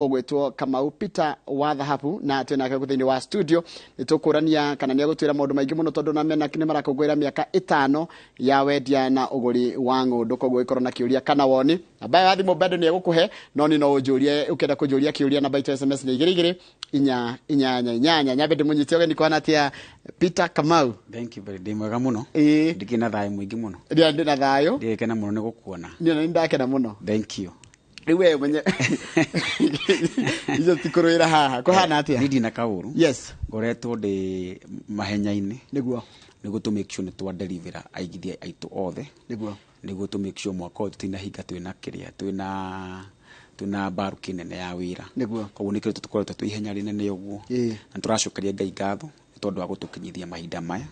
Ũgwĩtwo Kamau Peter wa Dhahabu na twĩ nake thĩinĩ wa studio. Nĩ tũkũrania kana nĩ egũtwĩra maũndũ maingĩ mũno tondũ na mena nĩ marakũngũĩra mĩaka 5 ya wendia na ũgũri wa ng'ũndũ. Koguo ĩkorwo na kĩũria kana woni, namba ya thimũ bado nĩ egũkũhe, no nĩ no ũnjũrie ũkĩenda kũnjũria kĩũria. Namba itũ SMS nĩ 22488. Nyambe ndĩmũnyite ũgeni. Kwana atĩa, Peter Kamau? Thank you very, ndĩ mwega mũno. Ndikĩ na thayũ mũingĩ mũno. Ndĩ na thayũ. Ndĩgĩkena mũno nĩ gũkuona. Niĩ na nĩ ndakena mũno. Thank you. Rĩu we ũmenye icio ti kũrũĩra haha. Kũhana atĩa? Niĩ ndina kaũru. Ngoretwo ndĩ mahenya-inĩ nĩguo tũ make sure nĩ twa deliver aigithia aitũ othe, nĩguo tũ make sure mwaka ũyũ tũtinahinga twĩna kĩrĩa twĩna mbaruki nene ya wĩra. Koguo nĩkĩo tũkoretwo twĩ ihenya rĩnene ũguo. Na tũracokeria Ngai ngatho nĩ tondũ wa gũtũkinyithia mahinda maya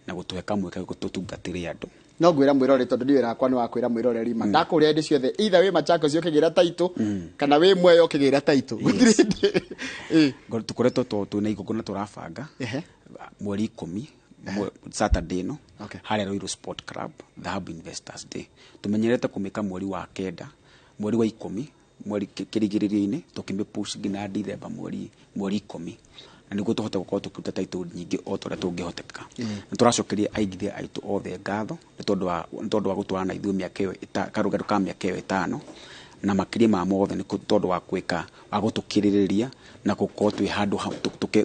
na gũtũhe kamweke tũtungatĩre andũ. No ngwĩra mwĩrore, tondũ ndiũ wĩra wakwa nĩ wa kwĩra mwĩroreri ma ndakũrĩa hĩndĩ ciothe, either wĩ Machakos ũkĩgĩra taitũ kana wĩ Mwea ũkĩgĩra taitũ. Gũtirĩ hĩndĩ. Tũkoretwo twĩna igongona tũrabanga mweri 10, Saturday ĩno, harĩa Ruiru Sport Club, Dhahabu Investors Day. Tũmenyerete kũmĩka mweri wa 9, mweri wa 10, mweri kĩrigĩrĩrio-inĩ, tũkĩmĩ push nginya December mweri 10, na nĩguo tũhote gũkorwo tũkĩruta title nyingĩ o ta ũrĩa tũngĩhoteka. Nĩ tũracokeria aigithia aitũ othe ngatho nĩ tondũ wa gũtwarana na ithuĩ mĩaka ĩyo karũgendo ka mĩaka ĩyo 5, na makĩria ma mothe nĩ tondũ wa gwĩka wa gũtũkirĩrĩria na gũkorwo twĩ handũ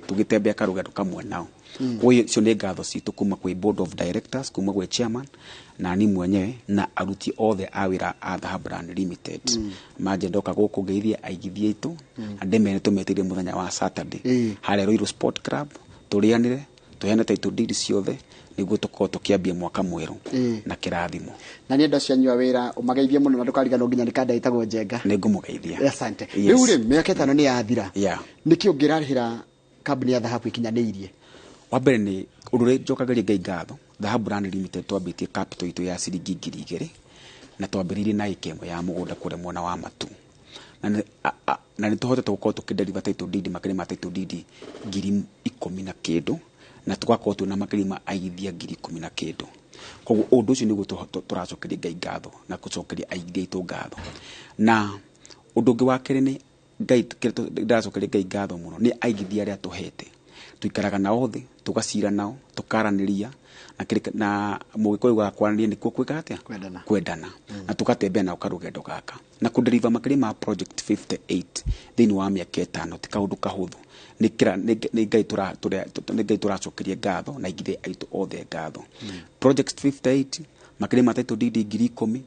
tũgĩtembea karũgendo kamwe nao. Koguo icio nĩ ngatho citũ kuma kwĩ board of directors, kuma gwĩ chairman na ni mwenyewe na aruti othe a wĩra a Dhahabu Land Limited. Manje ndoka gũkũ ngeithie aigithia aitũ na ndĩmere tũmetĩire mũthenya wa Saturday harĩa Ruiru Sport Club, tũrĩanĩre, tũheane title deed ciothe nĩguo tũkorwo tũkĩambia mwaka mwerũ na kĩrathimo. Na nĩ andũ acio anyu a wĩra ũmageithie mũno na ndũkariganwo nginya nĩ kanda ĩtagwo Njenga. Nĩ ngũmũgeithia. Asante. Rĩu rĩ, mĩaka 5 nĩ yathira. Nĩkĩ ũngĩrarĩhĩra kambuni ya Dhahabu ikinyanĩirie? Wa mbere nĩ ũndũ ũrĩa njokagĩria Ngai ngatho, Dhahabu Land Limited twambĩtie capital itũ ya ciringi 2000 na twambĩrĩirie na ĩka ĩmwe ya mũgũnda kũrĩa mwena wa Matu, na nĩ tũhotete gũkorwo tũkĩdeliver title deed makĩria ma title deed 10,000 na kĩndũ, na tũgakorwo twĩna makĩria ma aigithia 10,000 na kĩndũ. Koguo ũndũ ũcio nĩguo tũracokeria Ngai ngatho na gũcokeria aigithia aitũ ngatho. Na ũndũ ũngĩ wa kerĩ nĩ Ngai kĩrĩa ndĩracokeria Ngai ngatho mũno nĩ aigithia arĩa tũhete. Tũikaraga nao thĩ, tũgacira nao, tũkaranĩria, na kĩrĩ na mũgĩkũyũ ugaga kwaranĩria nĩkuo gwĩka atĩa? Kwendana. Kwendana. Na tũgatembea nao karũgendo gaka na kũdeliver makĩria ma project 58 thĩinĩ wa mĩaka 5 ti kaũndũ kahũthũ. Nĩ kĩra nĩ Ngai nĩ Ngai tũracokeria ngatho na aigithia aitũ othe ngatho. Project 58, makĩria ma title deed 10,000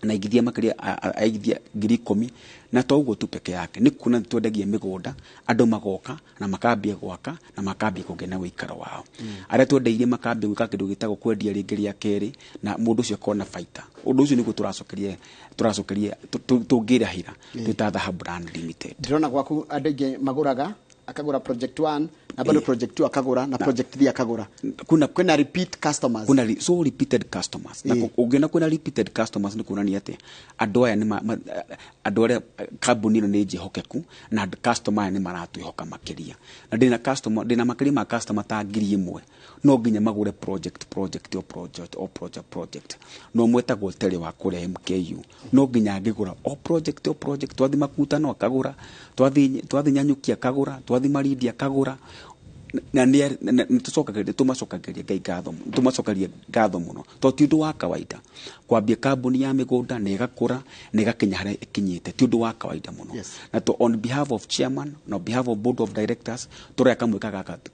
na aigithia makĩria aigithia 10,000. Na to ũguo tu peke yake, nĩ kuona nĩ twendagia mĩgũnda, andũ magoka na makambia gwaka na makambia kũgĩa na ũikaro wao. Arĩa twendeirie makambia gwĩka kĩndũ gĩtagwo kwendia rĩngĩ rĩa kerĩ na mũndũ ũcio akona baita. Ũndũ ũcio nĩguo tũracokeria tũngĩrahĩra twĩ ta Dhahabu Land Limited. Ndĩrona gwaku andũ aingĩ magũraga, akagũra project 1 na bado project 2 akagũra na project 3 akagũra. Kuna kwĩna repeat customers. Kuna so repeated customers na ũngĩona kwĩna repeated customers nĩ kuonania atĩ andũ aya nĩ andũ arĩa kambuni ĩno nĩ njĩhokeku na customer aya nĩ maratwĩhoka makĩria. Na ndĩna customer, ndĩna makĩria ma customer ta 1000, no nginya magũre project, project o project o project project. No mwetagwo Terry wa kũrĩa MKU, no nginya angĩgũra o project o project. Twathi Makutano akagũra, twathi Nyanyuki akagũra, twathi Malindi akagũra, na nĩ tũcokagĩria, tũmacokagĩria Ngai ngatho, tũmacokagia ngatho mũno tondũ ti ũndũ wa kawaida kwambia kambuni ya mĩgũnda na ĩgakũra na ĩgakinya harĩa ĩkinyĩte, ti ũndũ wa kawaida mũno. Na to on behalf of chairman na on behalf of board of directors tũroya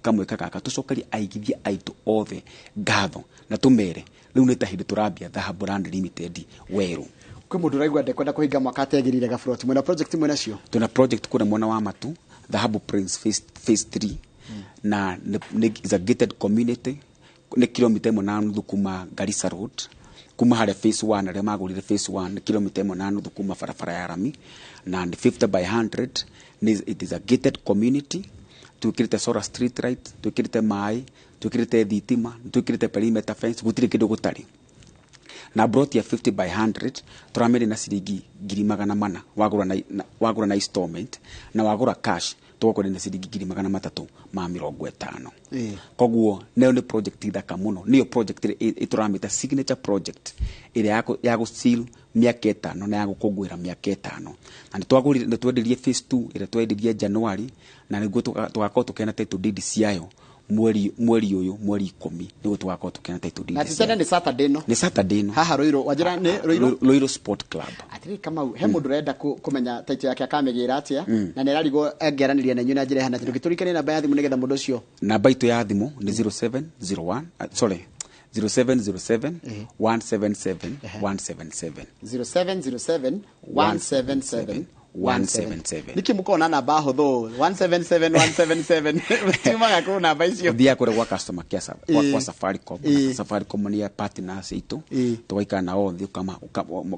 kamweke gaka tũcokerie aigithia aitũ othe ngatho na tũmere rĩu nĩ ta hĩndĩ tũrambia Dhahabu Land Limited werũ. Kwĩ mũndũ ũraigua ndekwenda kũhinga mwaka ategĩrire gaburoti. Mwena project mwena cio? Tuna project kũrĩa mwena wa Matu, Dhahabu Prince phase 3, na nĩ is a gated community, nĩ kilomita 1.5 kuma Garissa Road, kuma harĩa phase 1, arĩa magũrire phase 1, nĩ kilomita 1.5 kuma barabara ya rami, na nĩ 50 by 100. Nĩ it is a gated community. Twĩkĩrĩte solar street light, twĩkĩrĩte maĩ, twĩkĩrĩte thitima, twĩkĩrĩte perimeter fence, gũtirĩ kĩndũ gũtarĩ. Na plot ya 50 by 100 tũramĩrĩ na ciringi 400,000 wagũra na installment, na wagũra cash Tũgakwenderia na ciringi 350,000. Koguo nayo nĩ project thaka mũno, nĩyo project ĩrĩa ĩtũramĩta signature project ĩrĩa ya gũ seal mĩaka 5 na ya gũkũngũĩra mĩaka 5. Na nĩ twagũrire, nĩ twendirie phase 2 ĩrĩa twendirie January, na nĩguo tũgakorwo tũkĩheana title deed ciayo mweri ũyũ, mweri 10 nĩguo tũgakorwo tũkĩheana title deed Na ti tene ciayo. Nĩ Saturday no? Nĩ Saturday no. Haha Ruiru, wanjĩra nĩ Ruiru? Ruiru Sport Club. Atĩrĩ Kamau, he mũndũ ũrenda kũmenya title yake akamĩgĩra atĩa, na nĩ ararigwo angĩaranĩria na inyuĩ na njĩra ĩhana atĩa. Ndũgĩtũrikanie namba ya thimũ nĩgetha mũndũ ũcio. Namba itũ ya thimũ nĩ 0701, sorry, 0707 177 177. 0707 177 177. Nĩkĩ mũkoragwo na namba hũthũ 177 177? Tiumaga kũ namba icio? Ũthiaga kũrĩa gwa customer care kwa Safaricom. Safaricom nĩ ya partners itũ. Tũgaikara nao thĩ,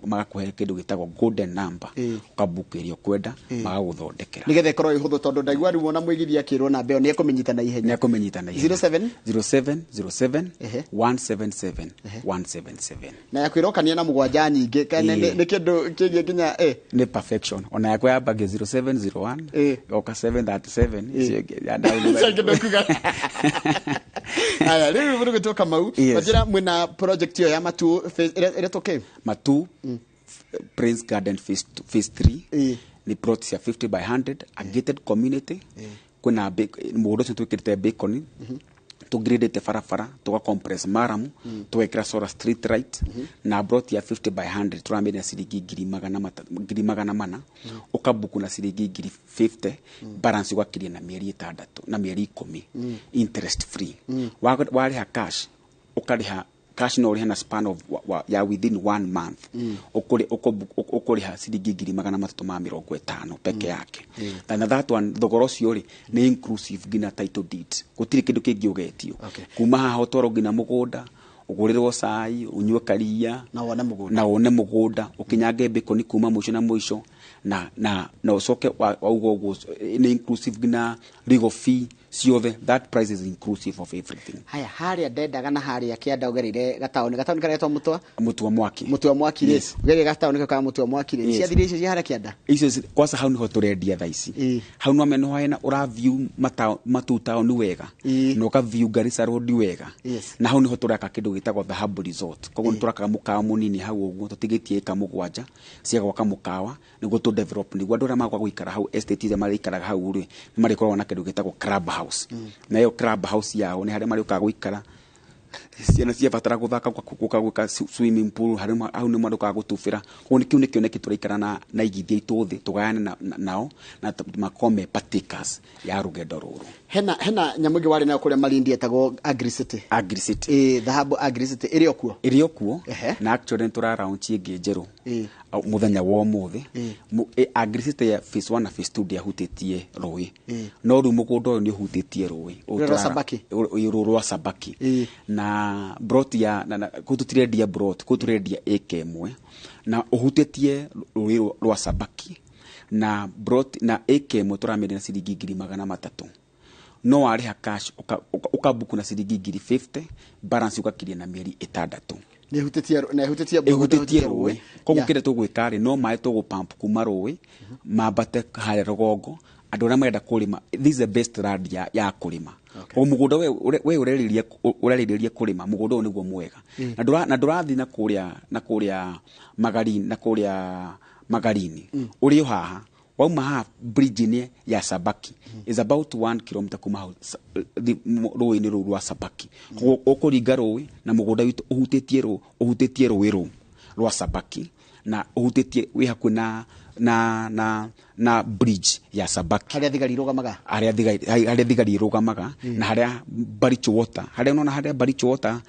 magakũhe kĩndũ gĩtagwo golden number, ũkabook ĩrĩa ũkwenda, magagũthondekera. Nĩgetha ĩkorwo ĩ hũthũ, tondũ ndaigua rĩu ona mũigithia akĩrwo namba ĩyo nĩ ekũmĩnyita na ihenya. Nĩ ekũmĩnyita na ihenya. 07 0707 177 177. Na yaku ĩrokania na mũgwanja nyingĩ. Kana nĩ kĩndũ kĩgiĩ nginya Nĩ perfection. Ona yakwa yambagia 0701, yoka 737, icio ingĩ ya download. Icio ingĩ ndũkuga. Aya, rĩu mũrũgĩtwo Kamau, wanjĩra mwĩna project ĩyo ya Matu ĩretwo kĩ? Matu Prince Garden phase 2, phase 3. Nĩ plot cia 50 by 100, a gated community. Kwĩna mũgũnda ũcio twĩkĩrĩte bacon, tũgradĩte barabara, tũga compress maramu, tũgekĩra solar street light. Na plot ya 50 by 100 tũramĩendia na ciringi 400,000. Ũkabuku na ciringi 50,000, balance ũgakiria na mĩeri 6, na mĩeri 10, interest free. Warĩha cash, ũkarĩha cash no ũrĩhe na span of ya within one month. Ũkũrĩha ciringi 350,000 peke yake. Na that one, thogora ũcio rĩ, nĩ inclusive nginya title deeds, gũtirĩ kĩndũ kĩngĩ ũgetio. Kuma haha ũtwarwo nginya mũgũnda, ũgũrĩrwo cai, ũnyue karia, Na wone mũgũnda. Na wone mũgũnda, ũkinyange bacon kuma mũico na mũico, na ũcoke wauga ũguo nĩ inclusive nginya legal fee ciothe. That price is inclusive of everything. Haya, harĩa ndendaga na harĩa kĩanda ũgereire gataũni karĩa getwo Mũtwa Mũtwa Mwaki. Mũtwa Mwaki rĩ, ũgereire gataũni kau ka Mũtwa Mwaki rĩ, ciathire icio cia harĩa kĩanda? Icio kwanza hau niho tũrendia thaa ici. Hau no meno hena ũra view Matu town wega, na ũka view Garissa Road wega. Na hau niho tũraka kĩndũ gĩtagwo Dhahabu Resort. Koguo nĩ tũrakaga mũkawa mũnini hau ũguo, tũtigĩtie ĩka 7 cia gwaka mũkawa nĩguo tũ develop, nĩguo andũ arĩa magũka gũikara hau estate iria marĩikaraga hau rĩ, nĩ marĩkoragwo na kĩndũ gĩtagwo club house. Na ĩyo club house yao nĩ harĩa marĩũkaga gũikara, ciana ciabatara gũthaka, gũka gwĩka swimming pool harĩa hau nĩ marĩũkaga gũtubĩra. Koguo nĩ kĩu nĩ kĩoneki tũraikara na igithia itũ thĩ, tũgayane nao na makorwo me partakers ya rũgendo rũrũ. Hena nyamũ ĩngĩ warĩ nayo kũrĩa Malindi ĩtagwo Agricity. Agricity. Dhahabu Agricity ĩrĩ o kuo? Ĩrĩ o kuo. Na actually nĩ tũra launch ĩngĩ njerũ mũthenya wa ũmũthĩ. Agricity ya phase 1 na phase 2 ndĩahutĩtie rũĩ, no rĩu mũgũnda ũyũ nĩ ũhutĩtie rũĩ. Rũĩ rwa Sabaki. Rũĩ rwa Sabaki. Na brot ya na, kũu tũtirendia brot, kũu tũrendia ĩka 1, na ũhutĩtie rũĩ rwa Sabaki, na brot na ĩka 1 tũramĩendia na ciringi 300,000. No warĩha cash, ũkabuku na ciringi 50,000, balance ũgakiria na mĩeri 6. Nĩ ĩhutĩtie na ĩhutĩtie ĩhutĩtie rũĩ. Koguo kĩrĩa tũgwĩka rĩ, no maĩ tũgũpump kuma rũĩ mambate harĩa rũgongo. Andũ arĩa marenda kũrĩma, this is the best land ya kũrĩma. Koguo mũgũnda we ũrerĩrĩria kũrĩma, mũgũnda ũyũ nĩguo mwega. Na ndũrathiĩ na kũrĩa, na kũrĩa Magarini, na kũrĩa Magarini. Ũrĩ o haha, wauma haha bridge-inĩ ya Sabaki, is about 1 kilometer kuma hau rũĩ-inĩ rũu rwa Sabaki. Koguo ũkũringa rũĩ, na mũgũnda witũ ũhutĩtie rũĩ, ũhutĩtie rũĩ rũu rwa Sabaki, na ũhutĩtie wĩ hakuhĩ na bridge ya Sabaki. Harĩa thigari irũgamaga. Harĩa thigari irũgamaga, na harĩa Baricho Water, harĩa unaona harĩa Baricho Water,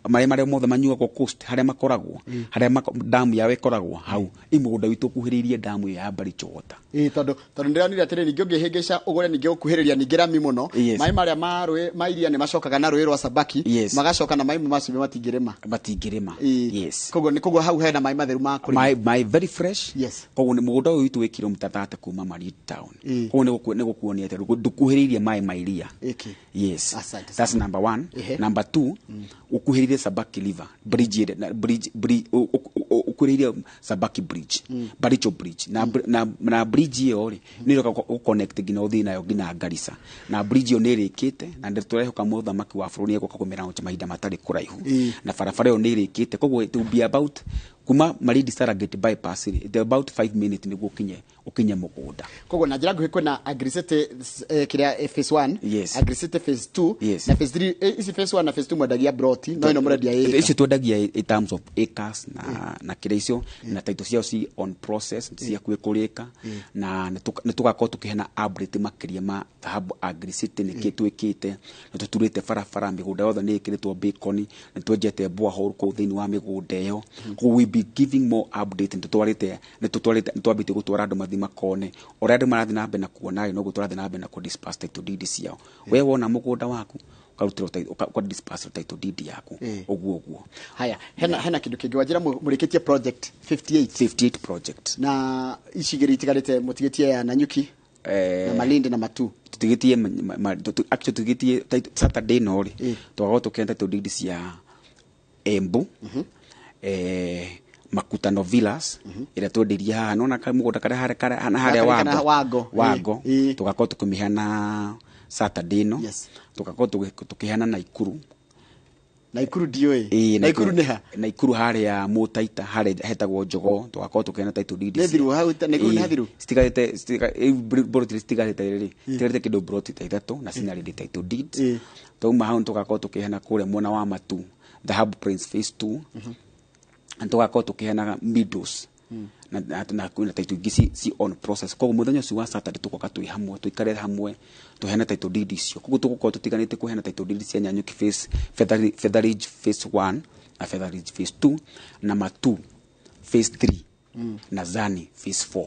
marĩa mothe manyuagwo coast, harĩa makoragwo, harĩa damu yao ĩkoragwo hau. Ĩ mũgũnda witũ ũkuhĩrĩirie damu ya Baricho Water. Tondũ ndĩronire atĩrĩ, ningĩ ũngĩhĩngĩca ũgũre ningĩ gũkuhĩrĩria ningĩ rami mũno, maĩ marĩa ma rũĩ ma iria nĩ macokaga na rũĩ rwa Sabaki, magacoka na maĩ macio matingĩrĩma. Matingĩrĩma. Koguo hau hena maĩ matheru ma kũrĩma. Maĩ very fresh. Koguo Mũgũnda ũyũ witũ wĩ kilomita 30 kuma Malindi town. Koguo nĩ gũkuonia atĩ ndũkuhĩrĩirie maĩ ma iria. Yes. Asante. That's number one. Number two, ũkuhĩrĩirie Sabaki River bridge ĩrĩa- na bridge ũkuhĩrĩirie Sabaki Bridge, Baricho Bridge, na bridge ĩyo rĩ, nĩ ĩroka gũ connect nginya ũthiĩ nayo nginya Garissa, na bridge ĩyo nĩ ĩrĩkĩte na nĩ tũrehoka mũthamaki wa bũrũri nĩ egũka kũmĩlaunch mahinda matarĩ kũraihu, na barabara ĩyo nĩ ĩrĩkĩte. Koguo it will be about kuma Malindi Stargate bypass rĩ, it about 5 minutes nĩguo ũkinye mũgũnda. Koguo na njĩra nguhĩ kwĩna Agricity kĩrĩa phase 1, Agricity phase 2, na phase 3. Ici phase 1 na phase 2 mwendagia broti, no ĩno mũrendia ĩka. Icio twendagia in terms of acres na kĩrĩa icio na title ciao ci on process, ciakuĩ kũrĩka, na nĩ tũgakorwo tũkĩheana update makĩria ma Dhahabu Agricity, nĩkĩ twĩkĩte. Nĩ tũturĩte barabara, mĩgũnda yothe nĩ ĩkĩrĩtwo beacon, nĩ twenjete borehole kũu thĩinĩ wa mĩgũnda ĩyo. Koguo we be giving more update. Nĩ twambĩtie gũtwara andũ mathiĩ makone. Ũrĩa andũ marathiĩ na mbere na kuona rĩ, noguo tũrathiĩ na mbere na kũ disperse title deed ciao. We wona mũgũnda waku, ũkarutĩrwo ũka disperse title deed yaku, ũguo ũguo. Haya, hena kĩndũ kĩngĩ wanjĩra mũrĩkĩtie project 58. 58 project. Na ici igĩrĩ itigarĩte mũtigĩtie ya Nanyuki na Malindi na Matu. Tũtigĩtie actually tũtigĩtie Saturday no rĩ, tũgakorwo tũkĩenda title deed cia Embu, Makutano Villas ĩrĩa twendirie haha, nona kamũgũnda karĩa harĩa na harĩa. Gaka kana Wango. Wango. Wango. Tũgakorwo tũkĩmĩheana Saturday ĩno. Tũgakorwo tũkĩheana Naikuru. Naikuru ndiũĩ. Ĩĩ. Naikuru nĩ ha? Naikuru harĩa Mũtaita, harĩa hetagwo Njogoo, tũgakorwo tũkĩheana title deed. Nĩ Thiru hau Naikuru nĩ hathiru? Citigarĩte broti citigarĩte rĩ, citigarĩte kĩndũ broti ta ithatũ na cina ready title deed. Twauma hau tũgakorwo tũkĩheana kũrĩa mwena wa Matu, Dhahabu Prince phase 2, na tũgakorwo tũkĩheanaga Meadows na kwĩna title ingĩ ci on process. Koguo mũthenya ũcio wa Saturday tũgoka twĩ hamwe, tũikare hamwe, tũheane title deed icio. Koguo tũgũkorwo tũtiganĩte kũheana title deed cia Nanyuki phase, Feather Ridge phase 1 na Feather Ridge phase 2 na Matu phase 3 na Zani phase 4.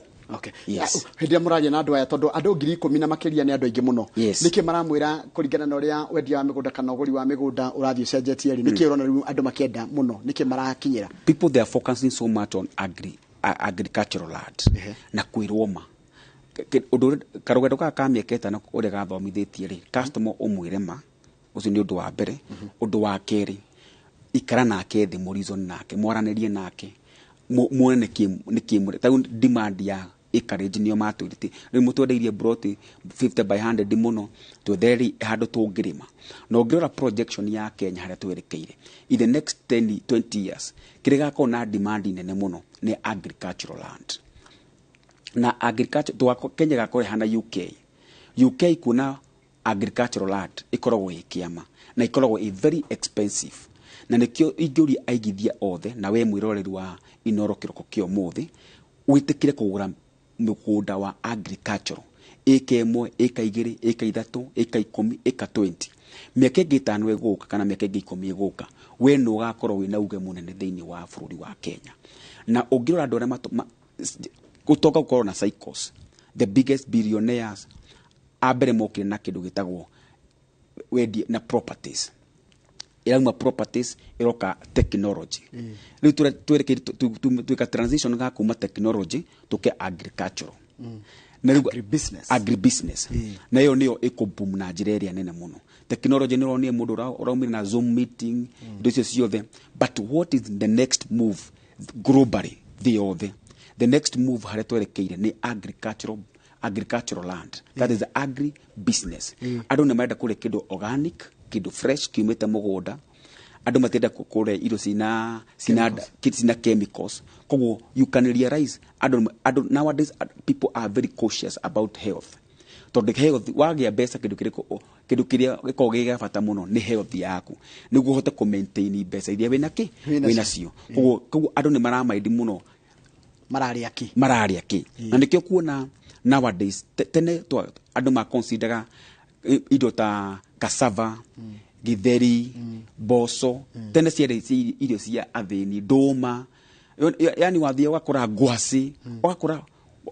Yes. Ah, hĩndĩ ĩrĩa mũraria na andũ aya, tondũ andũ 10,000 na makĩria nĩ andũ aingĩ mũno, nĩkĩ maramwĩra kũringana na ũrĩa wendia wa mĩgũnda kana ũgũri wa mĩgũnda ũrathiĩ ũcenjetie rĩ, nĩkĩ ũrona rĩu andũ makĩenda mũno, nĩkĩ marakinyĩra? People, they are focusing so much on agricultural land na kwĩrwo ma ũndũ karũgendo gaka ka mĩaka 5 ũrĩa gathomithĩtie rĩ customer, ũmwĩre ma ũcio nĩ ũndũ wa mbere. Ũndũ wa kerĩ, ikara nake thĩ, mũreason nake, mwaranĩrie nake, muone nĩkĩ tarĩu demand ya acreage nĩyo matwĩrĩte. Rĩu mũtwendeirie broti 50 by 100 mũno, twethereri handũ tũngĩrĩma. Na ũngĩrora projection ya Kenya harĩa twerekeire in the next 10 20 years, kĩrĩa gĩgakorwo na demand nene mũno nĩ agricultural land na agriculture. Kenya gakorwo ĩhana UK. UK kuona agricultural land ĩkoragwo ĩ kĩama na ĩkoragwo ĩ very expensive, na nĩkĩo ingĩũria aigithia othe na we mwĩroreri wa Inoro kĩroko kĩa ũmũthĩ, wĩtĩkĩre kũgũra mũgũnda wa agricultural, ĩka 1, ĩka 2, ĩka 3, ĩka 10, ĩka 20. Mĩaka ĩngĩ 5 ĩgũka kana mĩaka ĩngĩ 10 ĩgũka, we nĩ ũgakorwo wĩna uge mũnene thĩinĩ wa bũrũri wa Kenya. Na ũngĩrora andũ arĩa gũtoka gũkorwo na cycles, the biggest billionaires a mbere mokire na kĩndũ gĩtagwo wendie na properties, ĩrauma properties ĩroka technology. Rĩu twerekeire twĩka transition ga kuma technology tũke agricultural. Na rĩu Agribusiness. Agribusiness, na ĩyo nĩyo ĩkũboom na njĩra ĩrĩa nene mũno. Technology nĩ ũronire mũndũ ũraumire na Zoom meeting, indo icio ciothe, but what is the next move globally, thĩ yothe? The next move harĩa twerekeire nĩ agricultural land, that is agri business. Andũ nĩ marenda kũrĩa kĩndũ organic, kĩndũ fresh kiumĩte mũgũnda. Andũ matienda kũrĩa irio cina chemicals. Koguo you can realize andũ nowadays, people are very cautious about health, tondũ health, wagĩa mbeca, kĩndũ kĩrĩkũ, kĩndũ kĩrĩa gĩkoragwo gĩ gĩa bata mũno nĩ health yaku, nĩguo ũhote kũ maintain mbeca iria wĩna kĩ Wĩna wĩnacio. Koguo andũ nĩ maramaindi mũno mararĩa kĩ. Mararĩa kĩ. Na nĩkĩo kuona nowadays, tene andũ maconsideraga indo ta cassava, gĩtheri, mboco, tene ciarĩ irio cia athĩni, ndũma. Yani wathiĩ ũgakora ngwacĩ, ũgakora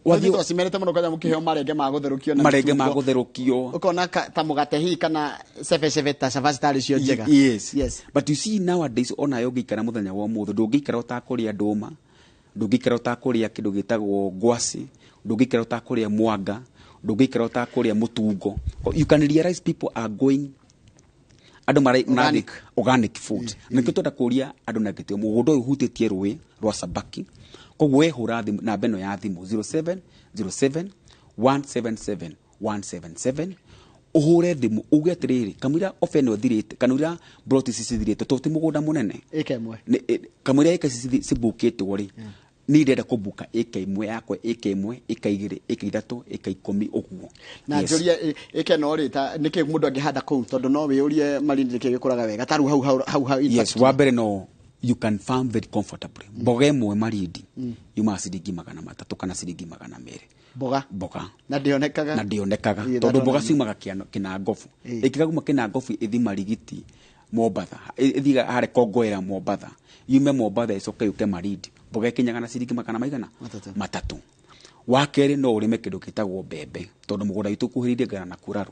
wathiĩ twacimerete mũno kwanja mũkĩheo marenge ma gũtherũkio na marenge ma mĩtungo. Gũtherũkio. Ũkona ta mũgate hihi kana cebecebe ta cabaci tarĩ cio njega. Yes. But you see nowadays, onayo ũngĩikara mũthenya wa ũmũthĩ ndũngĩikara ũtakũrĩa ndũma. Ndũngĩikara ũtakũrĩa kĩndũ gĩtagwo ngwacĩ. Ndũngĩikara ũtakũrĩa mwanga. Ndũngĩikara ũtakũrĩa mũtungo. You can realize people are going, andũ Organic. Organic food. Na nĩkĩo twenda kũria andũ na gĩtĩo, mũgũnda ũyũ ũhutĩtie rũĩ rwa Sabaki. Koguo wehũra thimũ namba ĩno ya thimũ 0707 177 177, ũhũre thimũ uge atĩrĩrĩ, kamũira ofa ĩno ĩthirĩte, kamũira plot ici cithirĩte, tondũ ti mũgũnda mũnene. Ĩka ĩmwe. Kamũira ĩka ici cibukĩtwo rĩ, niĩ ndĩrenda kũbuka ĩka ĩmwe yakwa, ĩka ĩmwe, ĩka igĩrĩ, ĩka ithatũ, ĩka 10 ũguo. Na njũrie, ĩka ĩno rĩ, ta nĩkĩ mũndũ angĩhanda kũu? Tondũ no wĩyũrie Malindi nĩkĩ gĩkũraga wega ta rĩu hau in Yes, fact. Wa mbere, no you can farm very comfortably. Mboga ĩmwe Malindi yumaga ciringi 300 kana ciringi 200. Mboga? Mboga. Na ndĩonekaga. Na ndĩonekaga. Ĩĩ, tondũ mboga that one. ciumaga Kĩnangobu. Ĩkĩgauma Kĩnangobu ĩthi Marigiti Mombatha, ĩthiga harĩa Kongoera Mombatha, yume Mombatha ĩcoke yũke Malindi, mboga ĩkinyaga na ciringi magana maigana? Matatũ. Matatũ. Wa kerĩ, no ũrĩme kĩndũ gĩtagwo mbembe, tondũ mũgũnda witũ ũkuhĩrĩirie Ngara na Kuraru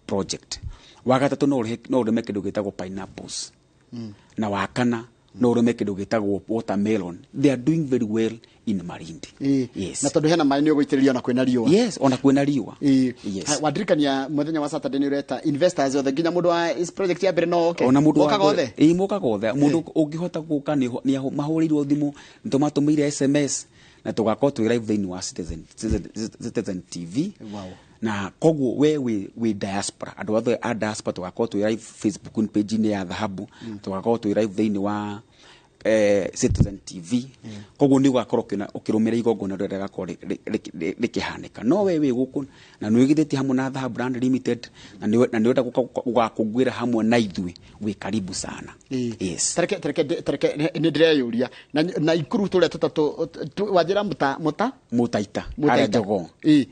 project. Wa gatatũ, no ũrĩme kĩndũ gĩtagwo pineapples, na wa kana, no ũrĩme kĩndũ gĩtagwo watermelon. They are doing very well in Malindi. Yes. Na tondũ hena maĩ, nĩ ũgũitĩrĩria ona kwĩna riũa. Yes, ona kwĩna riũa. Yes. Ha, wandirikania mũthenya wa Saturday nĩ ũreta investors othe, nginya mũndũ wa is project ya mbere no oke? Ona mũndũ wa Mokaga othe? Ĩĩ, mokaga othe. Mũndũ ũngĩhota gũka nĩ mahũrĩirwo thimũ, nĩ tũmatũmĩire SMS, na tũgakorwo twĩ live thĩinĩ wa Citizen TV. Na koguo we wĩ diaspora, andũ othe a diaspora, tũgakorwo twĩ live Facebook page-inĩ ya Dhahabu, tũgakorwo twĩ live thĩinĩ wa Citizen TV. Koguo nĩ ũgakorwo ũkĩrũmĩrĩra igongona rĩrĩa rĩgakorwo rĩkĩhanĩka. No we wĩ gũkũ na nĩ wĩgithĩtie hamwe na Dhahabu Land Limited na nĩ ũrenda gũka gũgakũngũĩra hamwe na ithuĩ, wĩ karibu sana. Yes. Tareke nĩ ndĩreyũria na ikuru tũrĩa tũtatũ wanjĩra mũta Mũtaita harĩa Mũtaita. Jogoo.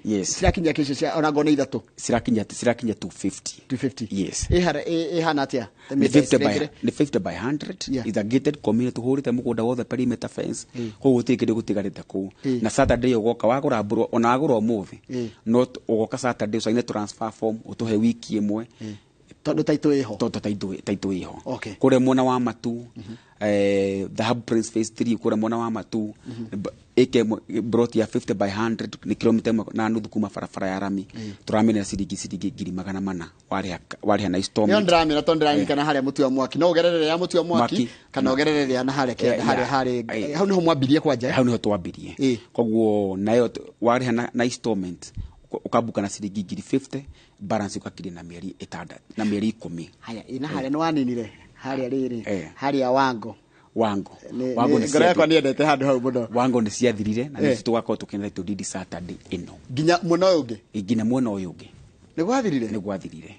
Yes. Cirakinyia kĩcio cia ona ngona ithatũ? Cirakinya 250. 250? Yes. Ĩhana atĩa? Nĩ 50 by, nĩ 50 by 100. Yeah. Is a gated community, tuhũrĩte mũgũnda wothe perimeter fence, koguo gũtirĩ kĩndũ gũtigarĩte kũu. Na Saturday ũgoka wagũra mbũrũ, ona wagũra ũmũthĩ, no ũgoka Saturday ũcaine transfer form, ũtũhe wiki ĩmwe. Tondũ taitũ ĩho. Tondũ taitũ ĩho. Kũrĩa mwena wa Matu, Dhahabu Prince Phase 3, kũrĩa mwena wa Matu, ĩka ĩmwe plot ya 50 by 100, nĩ kilomita 1.5 kuma barabara ya rami, tũramĩnera ciringi 400,000 warĩha na Ĩyo installment. Ndĩramĩra tondũ ndĩraririkana harĩa mũtu wa mwaki, no ũgerere ya mũtu wa mwaki Mwaki. kana ũgerere ya na harĩa kĩanda, harĩa harĩ hau nĩho mwambirie kwanja, eh? Hau niho twambirie. Koguo nayo warĩha na installment, ũkambuka na ciringi ngiri 50, balance ũgakiria na mĩeri 6, na mĩeri 10. Haya, ina harĩa nĩ waninire harĩa rĩrĩ harĩa Wango. Wango. Wango nĩ Ngoro yakwa nĩendete handũ hau mũno. Wango nĩ ciathirire, na nĩcio tũgakorwo tũkĩenda title deed Saturday ĩno. Nginya mwena ũyũ ũngĩ? Nginya mwena ũyũ ũngĩ. Nĩ gwathirire? Nĩ gwathirire.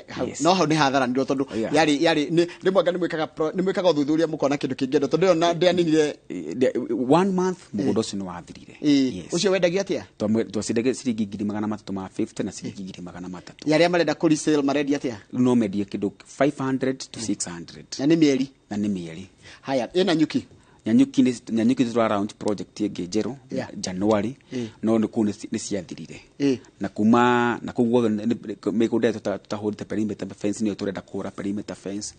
Hau. No hau nĩ hatharanirwo tondũ yarĩ rĩmwe anga nĩ mwĩkaga ũthuthuria mũkona kĩndũ kĩngĩendwo, tondũ ĩyo na ndĩaninire. One month mũgũnda ũcio nĩ wathirire. Yes. Ũcio wendagia atĩa? Twacindagia ciringi 350,000 na ciringi 300,000. Ya arĩa marenda kũ resale marendia atĩa? No mendie kĩndũ 500 to 600. Na nĩ mĩeri? Na nĩ mĩeri. Haya, ĩna Nyuki? Nanyuki tũra launch project ĩngĩ njerũ January, no nĩ kũu nĩ ciathirire. Na kuma na kũu guothe mĩgũnda ĩyo tũtahũrĩte perimeter fence, nĩyo tũrenda kũhũra perimeter fence,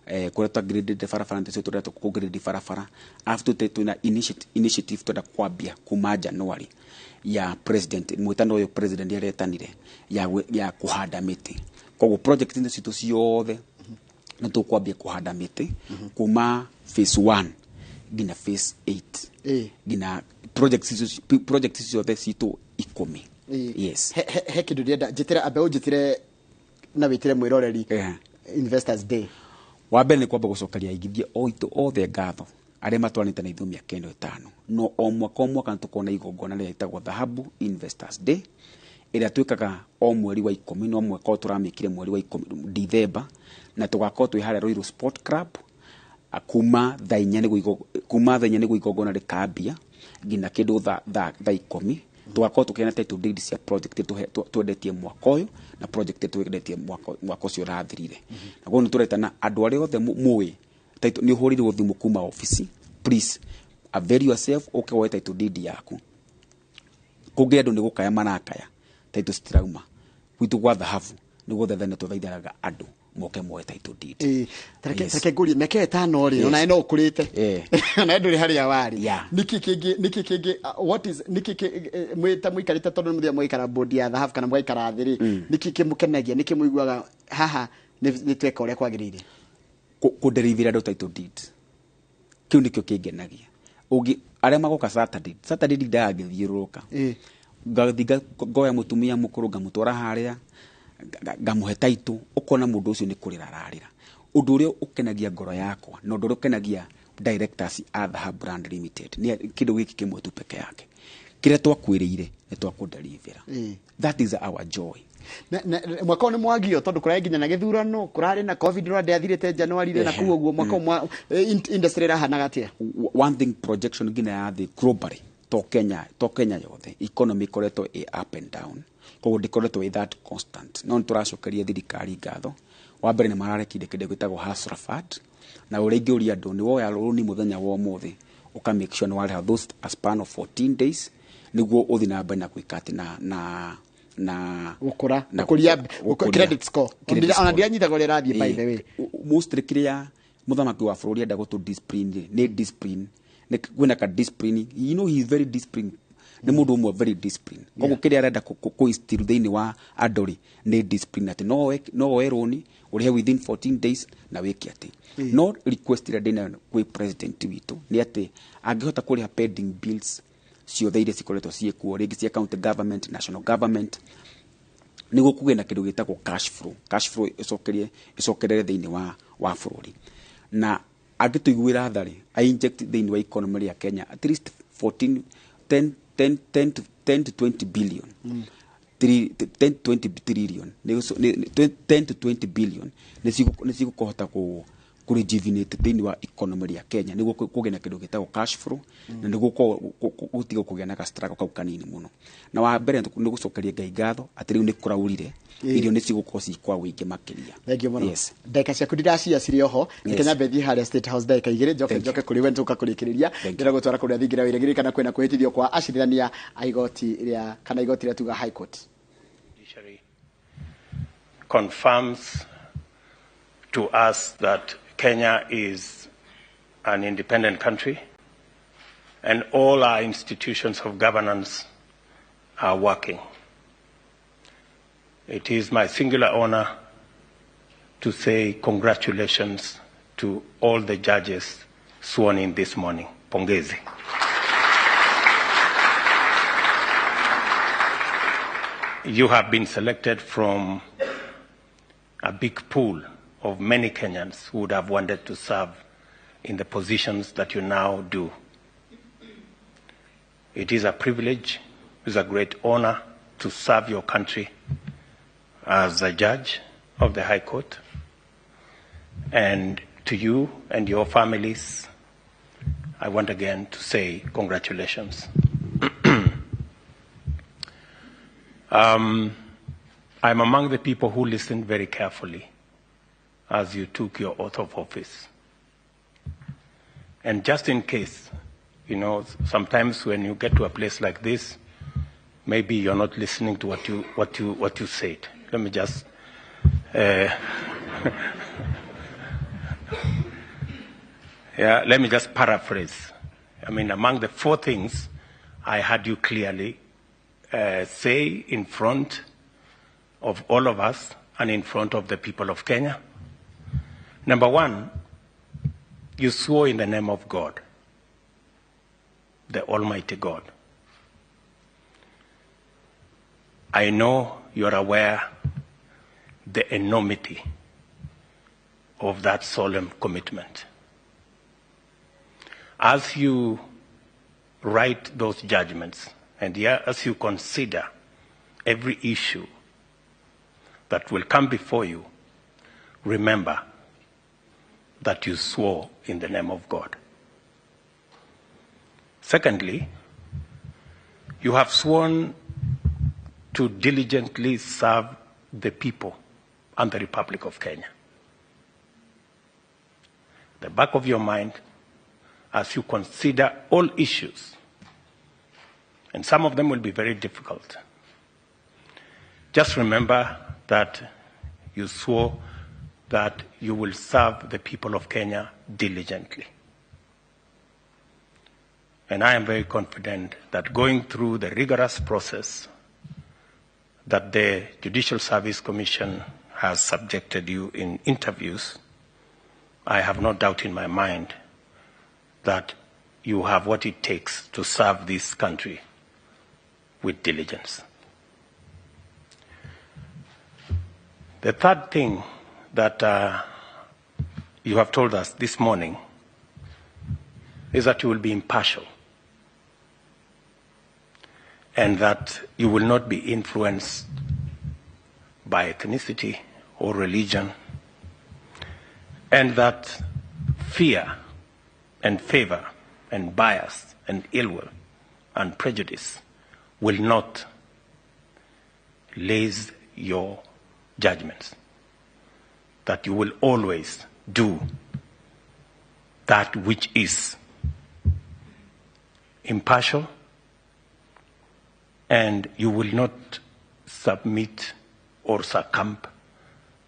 kũrĩa tũtagradĩte barabara nĩcio tũrenda kũgrade barabara. Alafu twĩna initiative tũrenda kwambia kuma January ya president, mwĩtano ũyũ president aretanire ya kũhanda mĩtĩ. Koguo project icio citũ ciothe nĩ tũkwambia kũhanda mĩtĩ kuma phase 1 nginya phase 8, nginya project icio ciothe citũ 10. Yes. He kĩndũ ndĩrenda njĩtĩra, ambe ũnjĩtĩre na wĩtĩre mwĩroreri Investors Day. Wa mbere nĩ kwamba gũcokeria aigithia oitũ othe ngatho arĩa matwaranĩte na ithuĩ mĩaka ĩno 5. No o mwaka o mwaka nĩ tũkoragwo na igongona rĩrĩa rĩtagwo Dhahabu Investors Day, ĩrĩa twĩkaga o mweri wa 10, no mwaka ũyũ tũramĩkire mweri wa 10, Dithemba, na tũgakorwo twĩ harĩa Ruiru Sport Club kuma thaa 4 kuma thaa 4 nĩguo igongona rĩkambia nginya kĩndũ thaa 10. Tũgakorwo tũkĩheana title deed cia project twendetie mwaka ũyũ na project twendetie mwaka ũcio ũrathirire. Na koguo nĩ tũretana andũ arĩa othe mũĩ title, nĩ ũhũrĩirwo thimũ kuma ofici, please avail yourself, ũke woe title deed yaku. Kũngĩ andũ nĩ gũkaya marakaya title citirauma. Gwitũ gwa Dhahabu nĩ gũthaithana tũthaithanaga andũ Moke moe title deed. Tareke ngũrie mĩaka 5 rĩ, ona no ũkũrĩte, ona ndũrĩ harĩa warĩ, nĩkĩ kĩngĩ, nĩkĩ kĩngĩ, what is nĩkĩ mwĩta mũikarĩte, tondũ nĩ mũthiaga mũgaikara bodi ya thahabu kana mũgaikara thĩ rĩ, nĩkĩ kĩmũkenagia, nĩkĩ mũiguaga haha nĩ tweka ũrĩa kwagĩrĩire? Kũnderivĩra andũ title deed, kĩu nĩkĩo kĩngenagia. Ũngĩ arĩa magoka Saturday ndindaga ngĩthiũrũrũka, ngathiĩ ngoya mũtumia mũkũrũ, ngamũtwara harĩa, ngamũhe title, ũkona mũndũ ũcio nĩ kũrĩra ararĩra. Ũndũ ũrĩa ũkenagia ngoro yakwa na ũndũ ũrĩa ũkenagia directors a Dhahabu Brand Limited nĩ kĩndũ gĩkĩ kĩmwe tu peke yake, kĩrĩa twakwĩrĩire nĩ twakũnderivĩra. That is our joy. Mwaka ũyũ nĩ mwagio, tondũ kũrarĩ nginya na gĩthurano, kũrarĩ na COVID, ũrĩa ndĩathirĩte January na kũu ũguo. Mwaka ũyũ industry ĩrahanaga atĩa? One thing, projection nginya ya thĩ globally, to Kenya yothe, economy ikoretwo ĩ up and down, koguo ndĩkoretwo ĩ that constant. No nĩ tũracokeria thirikari ngatho. Wa mbere, nĩ mararekire kĩndũ gĩtagwo Hustler Fund, na ũrĩa ingĩũria andũ nĩ woya rũni mũthenya wa ũmũthĩ, ũka make sure nĩ warĩha those a span of 14 days, nĩguo ũthiĩ na mbere na gwĩka atĩ na Gũkũra, gũkũria credit score. Ona ndiranyitaga ũrĩa ĩrathiĩ, by the way. Mostly kĩrĩa mũthamaki wa bũrũri enda gũtũ discipline nĩ discipline, nĩ kwĩna ka discipline. You know he is very disciplined, nĩ mũndũ ũmwe very disciplined. Koguo kĩrĩa arenda kũ instill thĩinĩ wa andũ rĩ, nĩ discipline, atĩ no woe rũni, ũrĩhe within 14 days na wĩke atĩ. No request ĩrĩa ndĩnayo kwĩ president witũ nĩ atĩ angĩhota kũrĩha pending bills ciothe iria cikoretwo ciĩkuo, rĩngĩ cia county government, national government, nĩguo kũgĩe na kĩndũ gĩtagwo cash flow. Cash flow ĩcokerie ĩcokerere thĩinĩ wa bũrũri, na angĩtũiguĩra tha rĩ, a inject thĩinĩ wa economy ya Kenya at least 14 10 10 10 to 10 to 20 billion, 10 to 20 trillion, 10 to 20 billion nĩ cigũkũhota kũ rejuvenate thĩinĩ wa economy ya Kenya, nĩguo kũgĩe na kĩndũ gĩtagwo cash flow, na nĩguo gũtiga kũgĩa na ga struggle kau kanini mũno. Na wa mbere nĩ gũcokeria Ngai ngatho atĩ rĩu nĩ kũraurire, irio nĩ cigũkorwo ci kwa ũingĩ makĩria. Thank you mũno. Ndagĩka ciaku ndiracia cirĩ oho, reke nyambe thiĩ harĩa State House ndagĩka 2, njoke njoke kũrĩ we, nĩtũka kũrĩkĩrĩria. Ndĩrenda gũtwara kũrĩa thingira wĩra kana kwĩna kwĩhĩtithio kwa acirithania a igoti rĩa kana igoti rĩa tuga High Court. Confirms to us that Kenya is an independent country and all our institutions of governance are working. It is my singular honor to say congratulations to all the judges sworn in this morning. Pongezi. You have been selected from a big pool of many Kenyans who would have wanted to serve in the positions that you now do. It is a privilege, it is a great honor to serve your country as a judge of the High Court. And to you and your families, I want again to say congratulations. I'm among the people who listened very carefully as you took your oath of office. And just in case, sometimes when you get to a place like this, maybe you're not listening to what you said. Let me just, yeah, let me just paraphrase. I mean, among the four things I heard you clearly say in front of all of us and in front of the people of Kenya. Number one, you swore in the name of God, the Almighty God. I know you're aware the enormity of that solemn commitment. As you write those judgments and as you consider every issue that will come before you, remember that you swore in the name of God. Secondly, you have sworn to diligently serve the people and the Republic of Kenya. The back of your mind, as you consider all issues, and some of them will be very difficult, just remember that you swore that you will serve the people of Kenya diligently. And I am very confident that going through the rigorous process that the Judicial Service Commission has subjected you in interviews, I have no doubt in my mind that you have what it takes to serve this country with diligence. The third thing that you have told us this morning is that you will be impartial and that you will not be influenced by ethnicity or religion, and that fear and favor and bias and ill will and prejudice will not laze your judgments, that you will always do that which is impartial, and you will not submit or succumb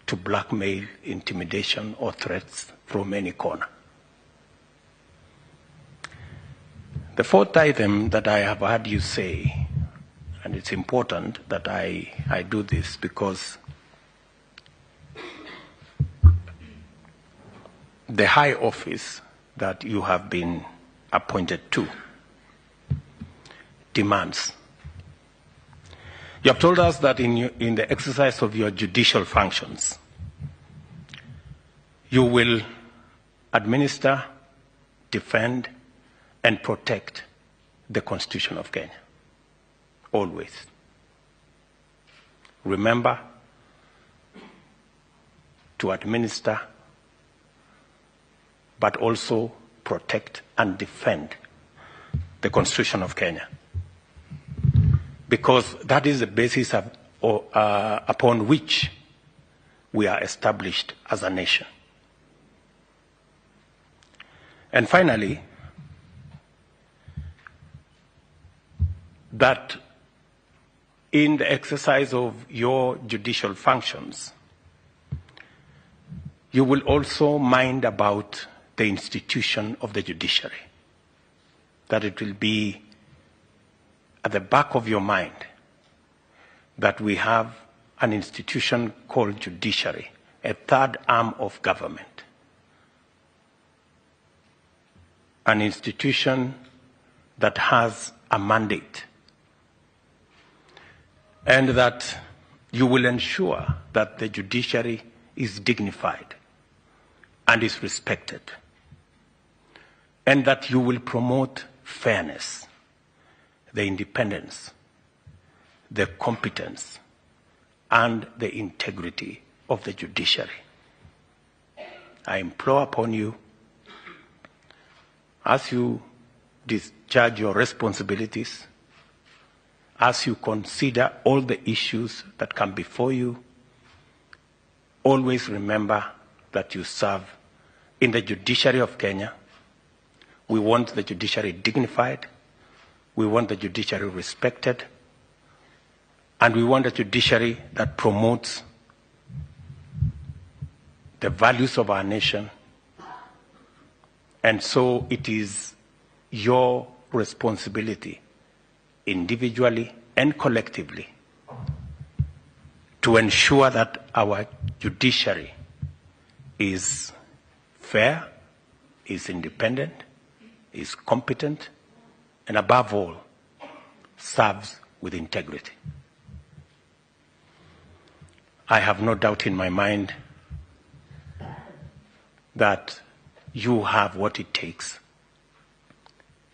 to blackmail, intimidation, or threats from any corner. The fourth item that I have heard you say, and it's important that I do this because the high office that you have been appointed to demands. You have told us that in the exercise of your judicial functions, you will administer, defend, and protect the Constitution of Kenya. Always. Remember to administer, but also protect and defend the Constitution of Kenya. Because that is the basis of, upon which we are established as a nation. And finally, that in the exercise of your judicial functions, you will also mind about the institution of the judiciary, that it will be at the back of your mind that we have an institution called judiciary, a third arm of government, an institution that has a mandate, and that you will ensure that the judiciary is dignified and is respected, and that you will promote fairness, the independence, the competence, and the integrity of the judiciary. I implore upon you, as you discharge your responsibilities, as you consider all the issues that come before you, always remember that you serve in the judiciary of Kenya. We want the judiciary dignified. We want the judiciary respected. And we want a judiciary that promotes the values of our nation. And so it is your responsibility, individually and collectively, to ensure that our judiciary is fair, is independent, is competent, and above all, serves with integrity. I have no doubt in my mind that you have what it takes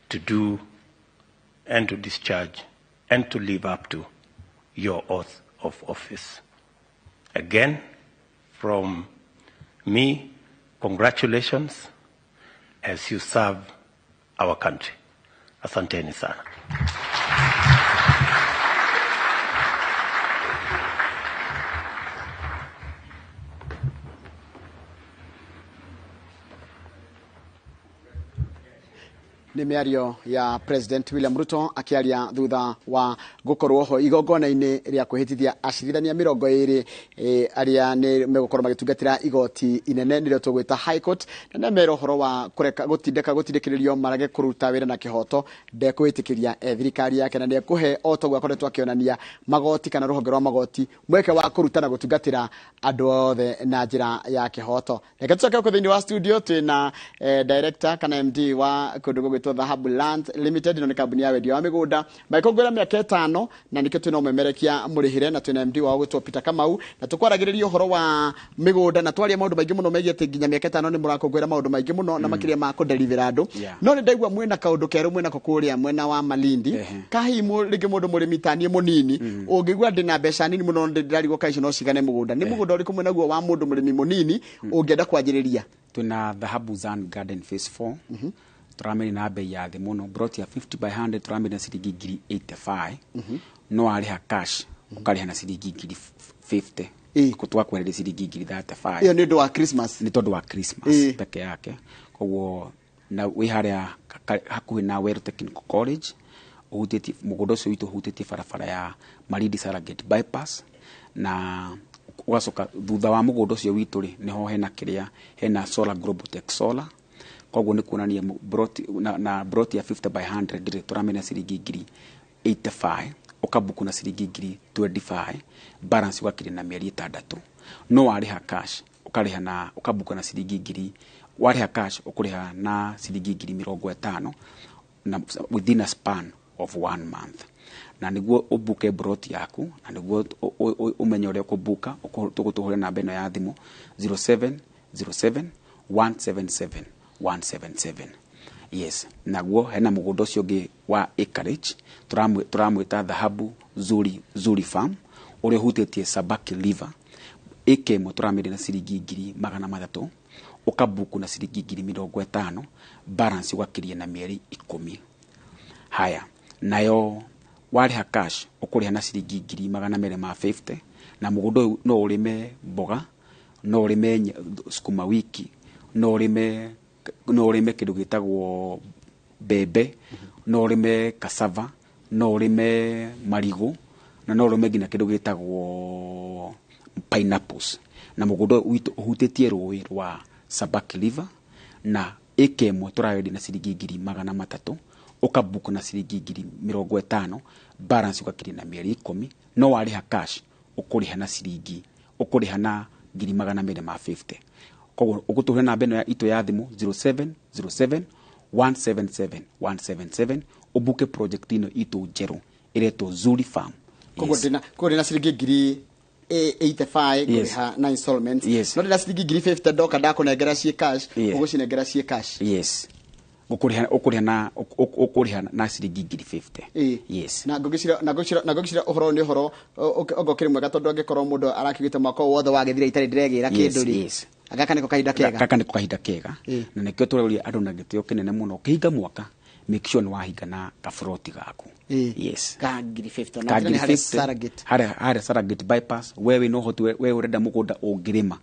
to do and to discharge and to live up to your oath of office. Again, from me, congratulations as you serve our country. Asanteni sana. Nĩ mĩario ya President William Ruto akĩaria thutha wa gũkorwo ho igongona-inĩ rĩa kwĩhĩtithia acirithania 20 arĩa nĩ megũkorwo magĩtungatĩra igoti inene nĩrĩo tũgwĩta High Court, na nĩ mera ũhoro wa kũreka gũtindĩka gũtindĩkĩrĩrio marage kũruta wĩra na kĩhoto ndekwĩtĩkĩria thirikari yake, na nĩekũhe o toguo akoretwo akĩonania magoti kana rũhonge rwa magoti mweke wa kũruta na gũtungatĩra andũ othe na njĩra ya kĩhoto. Reke tũcoke gũkũ thĩinĩ wa studio twĩna director kana MD wa kũndũ gũgwĩtwo Dhahabu Land Limited. Ĩno nĩ kambuni ya wendia wa mĩgũnda magĩkũngũĩra mĩaka 5, na nĩkĩo twĩna ũmemerekia mũrĩhĩre, na twĩna MD wao gwĩtwo Peter Kamau, na tũkwaragĩrĩria ũhoro wa mĩgũnda na twaria maũndũ maingĩ mũno megiĩ atĩ nginya mĩaka 5 nĩ mũrakũngũĩra maũndũ maingĩ mũno na makĩria ma kũdelivera andũ. No nĩ ndaigua mwĩna kaũndũ kerũ mwĩnako kũrĩa mwena wa Malindi. Kahihi rĩngĩ mũndũ mũrĩmi taniĩ mũnini ũngĩigua ndĩna mbeca nini mũno ndĩrarigwo kaĩ icio no cigane mũgũnda, nĩ mũgũnda ũrĩkũ mwĩnaguo wa mũndũ mũrĩmi mũnini ũngĩenda kwanjĩrĩria? Twĩna Dhahabu Zan Garden Phase 4, tũramĩrĩ na bei ya thĩ mũno, plot ya 50 by 100 tũramĩrĩ na ciringi ngiri 85, no warĩha cash ũkarĩha na ciringi ngiri 50, tũgakwehereria ciringi ngiri 35. Ĩyo nĩ ũndũ wa Christmas? Nĩ tondũ wa Christmas peke yake. Koguo na wĩ harĩa hakuhĩ na Weru Technical College, ũhutĩtie mũgũnda ũcio witũ ũhutĩtie barabara ya Malindi Saragate bypass, na ũgacoka thutha wa mũgũnda ũcio witũ rĩ, nĩho hena kĩrĩa hena solar, Global Tech Solar. Koguo nĩ kuonania na plot ya 50 by 100 rĩ, tũramĩna ciringi ngiri 85, ũkabuku na ciringi ngiri 25, balance ũgakĩria na mĩeri 6. No warĩha cash ũkarĩha na ũkabuka na ciringi ngiri, warĩha cash ũkũrĩha na ciringi ngiri 50 na within a span of 1 month. Na nĩguo ũbuke plot yaku na nĩguo ũmenye ũrĩa ũkũbuka, tũgũtũhũrĩra namba ĩno ya thimũ 0707 177 177. Yes, naguo hena mũgũnda ũcio ũngĩ wa acreage tũramwĩta Dhahabu Zuri Farm ũrĩa ũhutĩtie Sabaki River. Ĩka ĩmwe tũramĩrĩ na ciringi ngiri 300, ũkabuku na ciringi ngiri 50, balance ũgakĩria na mĩeri 10. Haya, nayo warĩha cash ũkũrĩha na ciringi ngiri 250, na mũgũnda ũyũ no ũrĩme mboga, no ũrĩme sukuma wiki, no ũrĩme kĩndũ gĩtagwo mbembe, no ũrĩme cassava, no ũrĩme marigũ, na no ũrĩme nginya kĩndũ gĩtagwo pineapples. Na mũgũnda ũyũ witũ ũhutĩtie rũĩ rwa Sabaki River, na ĩka ĩmwe tũrawendia na ciringi ngiri 300, ũkabuku na ciringi ngiri 50, balance ũgakĩria na mĩeri 10. No warĩha cash ũkũrĩha na ciringi ũkũrĩha na ngiri 250. Koguo ũgũtũhũrĩra namba ĩno itũ ya thimũ 0707 177 177 ũbuke project ĩno itũ njerũ ĩretwo Zuri Farm. Koguo ndĩna ciringi ngiri 85 ngũrĩha na installments, no ndĩna ciringi ngiri 50 ndoka ndakũnengera ciĩ cash, ũgũcinengera ciĩ cash. Yes, ũkũrĩha na ciringi ngiri 50. Yes. Na ngũgĩcira ũhoro nĩ ũhoro ogo kĩrĩ mwega, tondũ angĩkorwo mũndũ arakiugĩte mwaka wothe wagĩthira itarĩ ndĩregĩra kĩndũ rĩ, gaka nĩko kahinda kega, gaka nĩko kahinda kega. Na nĩkĩo tũrauria andũ na gĩtĩo kĩnene mũno, ũkĩhinga mwaka make sure nĩ wahinga na kaburoti gaku. Yes, ka ngiri 50 na nĩ harĩa Saragate, harĩa Saragate bypass. We wĩna ũhoti, we ũrenda mũgũnda ũngĩrĩma,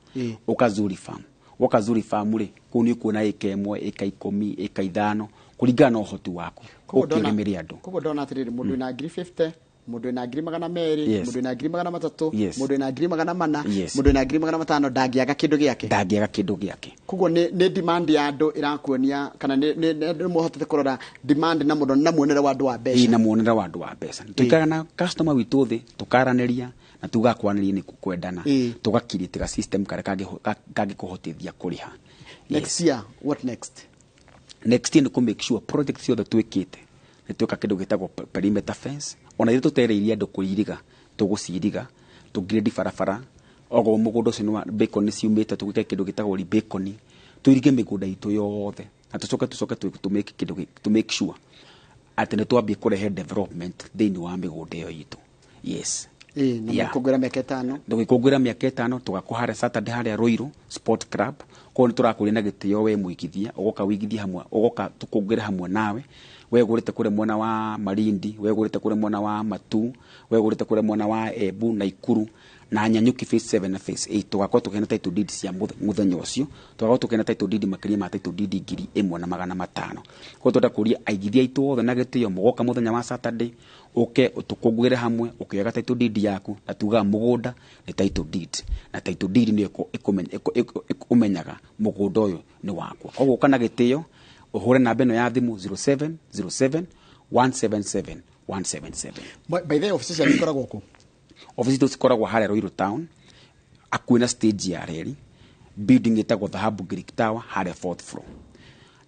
ũka Zuri Farm. Woka Zuri Farm rĩ, kũu nĩ ũkuona ĩka 1, ĩka 10, ĩka 5 kũringana na ũhoti waku ũkĩrĩmĩre andũ. Koguo ndona atĩrĩrĩ, mũndũ wĩna ngiri 50, mũndũ wĩna ngiri 200, mũndũ wĩna ngiri 300, mũndũ wĩna ngiri 400, mũndũ wĩna ngiri 500 ndangĩaga kĩndũ gĩake, ndangĩaga kĩndũ gĩake. Koguo nĩ demand ya andũ ĩrakuonia kana nĩ mũhotete kũrora demand na mũndũ na muonere wa andũ wa mbeca. Na muonere wa andũ wa mbeca. Tũikaraga na customer witũ thĩ tũkaranĩria, na tuga kwanĩria nĩ kwendana, tũgakirĩtĩra system karĩa kangĩkũhotithia kũrĩha. Next year, what next? Next year nĩ kũ make sure project ciothe twĩkĩte nĩ twĩka kĩndũ gĩtagwo perimeter fence, ona ithuĩ tũtereirie andũ kũiriga, tũgũciriga, tũgrade barabara, ogo mũgũnda ũcio nĩ bacon ciumĩte, tũgĩke kĩndũ gĩtagwo bacon, tũirige mĩgũnda itũ yothe, na tũcoke tũ make kĩndũ to make sure atĩ nĩ twambie kũrehe development thĩinĩ wa mĩgũnda ĩyo itũ. Yes. Na gũkũngũĩra mĩaka 5, tũgĩkũngũĩra mĩaka 5 tũgakwo harĩa Saturday harĩa Ruiru Sport Club. Koguo nĩ tũrakũria na gĩtĩo we mũigithia, ũgoka wĩigithie hamwe, ũgoka tũkũngũĩre hamwe nawe. We gũrĩte kũrĩa mwena wa Malindi, we gũrĩte kũrĩa mwena wa Matu, we gũrĩte kũrĩa mwena wa Embu na Ikuru, Na Nanyuki phase 7 na phase 8 tugakorwo tukiheana title deed cia muthenya ucio, tugakorwo tukiheana title deed makiria ma title deed 1500. Koguo twenda kuria aigithia aitu othe na gitio mugoka muthenya wa Saturday uke tukungwire hamwe ukioyaga title deed yaku, na tugaga mugunda ni title deed, na title deed ni ikumenyaga mugunda uyu ni wakwa. Koguo uka na gitio uhure namba ino ya thimu 0707 177 177. By the way, office cianyu ikoragwo kũ? Office itũ cikoragwo harĩa Ruiru town, hakuhĩ na stage ya reri, building ĩtagwo Dhahabu Greek Tower, harĩa fourth floor.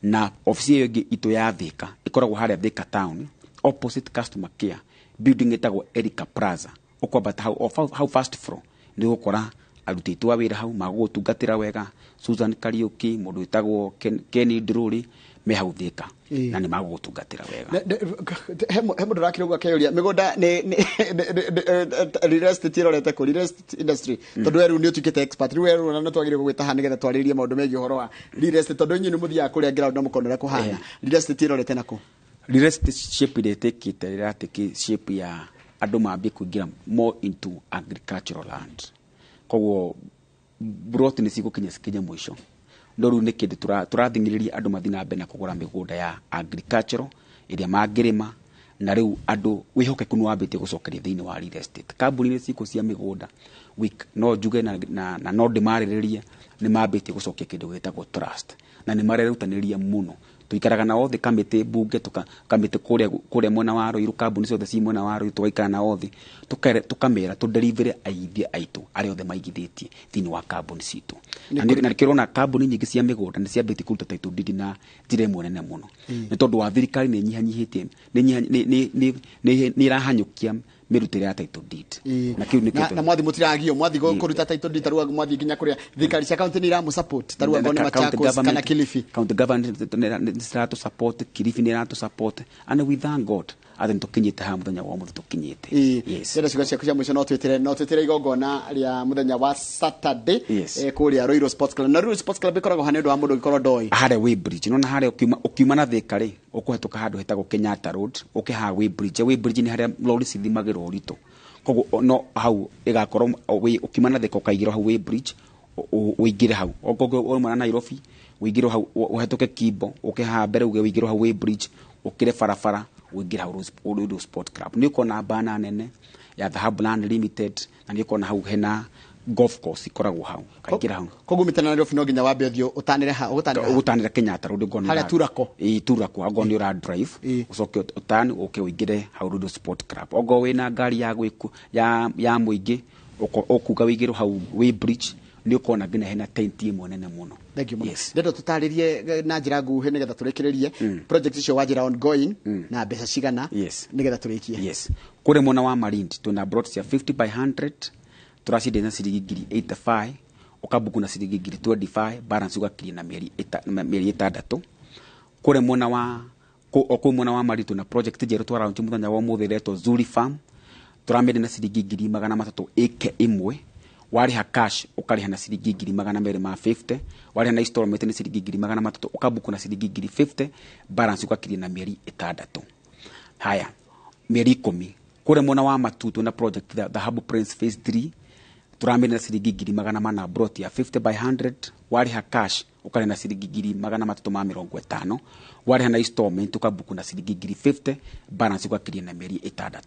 Na office ĩyo ĩngĩ itũ ya Thika ĩkoragwo harĩa Thika town, opposite customer care, building ĩtagwo Erica Plaza. Ũkwambata hau, o hau first floor, nĩ ũgũkora aruti aitũ a wĩra hau magũgũtungatĩra wega, Susan Kariuki, mũndũ wĩtagwo Kenny Ndruri, me hau Thika. Na nĩ magũgũtungatĩra wega. He mũndũ ũrakĩra ũguo akeyũria, mĩgũnda nĩ real estate ĩrorete kũ? Real estate industry. Tondũ we rĩu nĩ ũtuĩkĩte expert. Rĩu we rĩu ona nĩ twagĩrĩirwo gũgwĩta haha nĩgetha twarĩrĩrie maũndũ megiĩ ũhoro wa real estate, tondũ inyuĩ nĩ mũthiaga kũrĩa ground na mũkona ũrĩa kũhana. Real estate ĩrorete na kũ? Real estate shape ĩrĩa ĩtĩkĩte, ĩratĩkĩ shape ya andũ mambie kũingĩra more into agricultural land. Koguo plot nĩ cigũkinya cikinye mũico. No rĩu nĩ kĩndũ tũrathing'ĩrĩria andũ mathiĩ na mbere na kũgũra mĩgũnda ya agricultural ĩrĩa mangĩrĩma, na rĩu andũ wĩhokeku nĩ wambĩtie gũcokeria thĩinĩ wa real estate. Kambuni nĩ cikũ cia mĩgũnda, no njuge na no ndĩmarĩrĩrie, nĩ mambĩtie gũcokia kĩndũ gĩtagwo trust, na nĩ marerutanĩria mũno. Tũikaraga nao thĩ kamĩtĩ mbunge, kamĩtĩ kũrĩa mwena wa Ruiru, kambuni ciothe ci mwena wa Ruiru, tũgaikara nao thĩ, tũkamera tũderivere aigithia aitũ arĩa othe maigithĩtie thĩinĩ wa kambuni citũ. Na nĩkĩo ũrona kambuni nyingĩ cia mĩgũnda nĩ ciambĩtie kũruta title deed na njĩra ĩmwe nene mũno. Nĩ tondũ wa thirikari nĩ ĩnyihanyihĩtie, nĩ ĩrahanyũkia mĩrutĩre ya title deed. Na kĩu nĩkĩo Na mwathi mũtiragio, mwathi kũruta title deed, tarĩu mwathi nginya kũrĩa thirikari cia county nĩ iramũ support, tarĩu angorwo nĩ Machakos kana Kilifi. County government nĩ ciratũ support, Kilifi nĩ iratũ support, and we thank God atĩ nĩ tũkinyĩte haha mũthenya wa ũmũthĩ tũkinyĩte. Yes. Ndĩrenda ciugo ciaku cia mũico, no twĩtĩre igongona rĩa mũthenya wa Saturday, kũrĩa Ruiru Sports Club. Na Ruiru Sports Club ĩkoragwo ha nĩ ũndũ wa mũndũ ũngĩkorwo ndoĩ? Harĩa Weybridge, nona harĩa ũkiuma na Thika rĩ, ũkũhetũka handũ hetagwo Kenyatta Road, ũke haha Weybridge. Weybridge nĩ harĩa lori cithimagĩrwo ũritũ. Koguo no hau ĩgakorwo ũkiuma na Thika ũkaigĩrwo hau Weybridge, ũingĩre hau. Okorwo wauma na Nairobi, ũingĩre hau, ũhetũke Kimbo, ũke haha mbere uge ũingĩre hau Weybridge, ũkĩre barabara, ũingĩre hau Ruiru Sport Club. Nĩ ũkona bana nene ya Dhahabu Land Limited, na nĩ ũkona hau hena golf course ikoragwo hau. Kaingĩra hau. Koguo umĩte na Nairobi no nginya wambe ũthiĩ ũtanĩre ha, ũgũtanĩra ha? Ũgũtanĩra Kenyatta Road, ũngorwo nĩ Harĩa Turako. Ĩĩ, Turako, angorwo nĩ ũra drive, ũcoke ũtani ũke ũingĩre hau Ruiru Sport Club. Ongorwo wĩna ngari ya gwĩku, ya mũingĩ, ũkuga ũingĩre hau Weybridge, nĩ ũkona nginya hena tent ĩmwe nene mũno. Thank you mũno. Yes. Ndĩrenda tũtarĩrie na njĩra nguhĩ nĩgetha tũrĩkĩrĩrie project icio wanjĩra ongoing na mbeca cigana, nĩgetha tũrĩkie. Yes. Kũrĩ mwena wa Malindi twĩna plot cia 50 by 100, tũraciendia na ciringi ngiri 85, ũkabuku na ciringi ngiri 25, balance ũgakiria na mĩeri 6. Kũrĩ mwena wa o kũu mwena wa Malindi twĩna project njerũ twaraunch mũthenya wa ũmũthĩ ĩretwo Zuri Farm, tũramĩendia na ciringi ngiri magana matatũ ĩke ĩmwe. Warĩha cash ũkarĩha na ciringi ngiri magana merĩ ma 50, warĩha na installment nĩ ciringi ngiri magana matatũ, ũkabuku na ciringi ngiri 50, balance ũgakiria na mĩeri 6. Haya, mĩeri 10. Kũrĩa mwena wa Matu twĩna project Dhahabu Prince Phase 3, tũramĩendia na ciringi ngiri magana mana plot ya 50 by 100, warĩha cash ũkarĩha na ciringi ngiri magana matatũ ma mĩrongo ĩtano, warĩha na installment ũkabuku na ciringi ngiri 50, balance ũgakiria na mĩeri 6.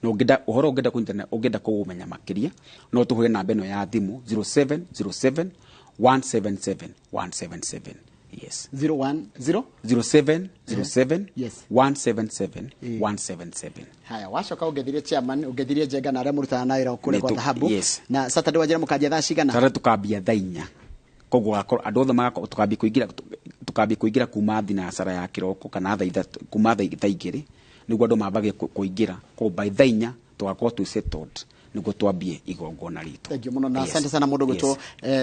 Na ũngĩenda ũhoro, ũngĩenda kũnyitana, ũngĩenda kũũmenya makĩria, no tũhũre namba ĩno ya thimũ 0707 177 177. Yes. 010 0707 177 177. Haya, wacoka ũngethirie chairman, ũngethirie Njenga na arĩa mũrutaga na wĩra kũrĩa kwa Dhahabu. Yes. Na Saturday wanjĩra mũkanjia thaa cigana? Saturday tukambia thaa 4. Koguo gakorwo andũ othe magakorwo tukambia kũingĩra kuma thinacara ya kĩroko kana thaa 3, kuma thaa 2, nĩguo andũ mambagie kũingĩra. Koguo by thaa 4 tũgakorwo twĩ settled nĩguo twambie igongona ritũ. Thank you mũno na asante sana mũndũ gwĩtwo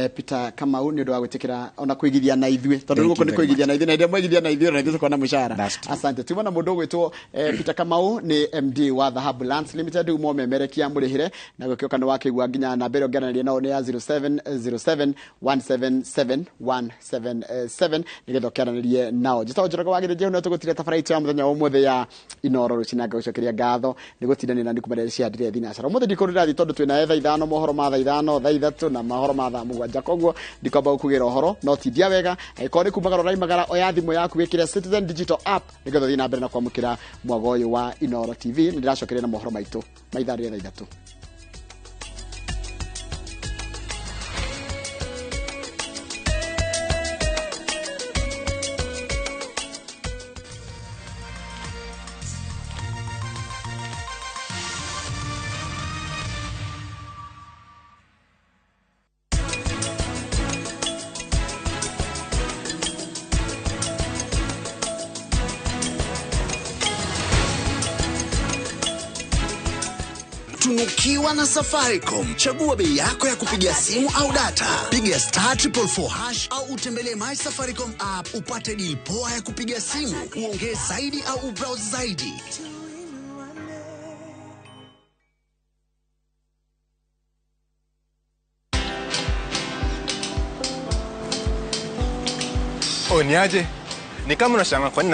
Peter Kamau nĩ ũndũ wa gwĩtĩkĩra ona kũigithia na ithuĩ, tondũ rĩu gũkũ nĩ kũigithia na ithuĩ, na ithuĩ mwaigithia na ithuĩ na ithuĩ tũkona mũcara. Asante. Tuma na mũndũ gwĩtwo Peter Kamau nĩ MD wa Dhahabu Lands Limited, umo memerekia mũrĩhĩre na gũkĩũka nĩ wakĩigua nginya namba ĩrĩa ũngĩaranĩria nao nĩ ya 0707 177 177 nĩgetha ũkĩaranĩrie nao. Njĩtagwo Njoroge wa Gĩthĩnjĩ, no tũgũtire tabara itũ ya mũthenya wa ũmũthĩ ya Inoro rũcinĩ, na ngagũcokeria ngatho nĩ gũtindanĩra na nĩ kuma rĩrĩa ciandire thinacara. Ũmũthĩ ndikũrĩra. ndĩrathiĩ tondũ twĩna thaa 5 mohoro ma thaa 5, thaa 3 na mohoro ma thaa 7. Koguo ndikwamba gũkugĩra ũhoro no tindia wega. Angĩkorwo nĩ kumagara ũraimagara, oya thimũ yaku wĩkĩre Citizen Digital app nĩgetha ũthiĩ na mbere na kwamũkĩra mwago ũyũ wa Inooro TV. Nĩ ndĩracokeria na mohoro maitũ ma ithaa rĩa thaa 3. Tunukiwa na Safaricom. Chagua bei yako ya kupiga simu au data. Piga *444# au utembelee My Safaricom app upate deal poa ya kupiga simu, uongee zaidi au ubrowse zaidi. Oh, niaje? Ni kama unashangaa kwa nini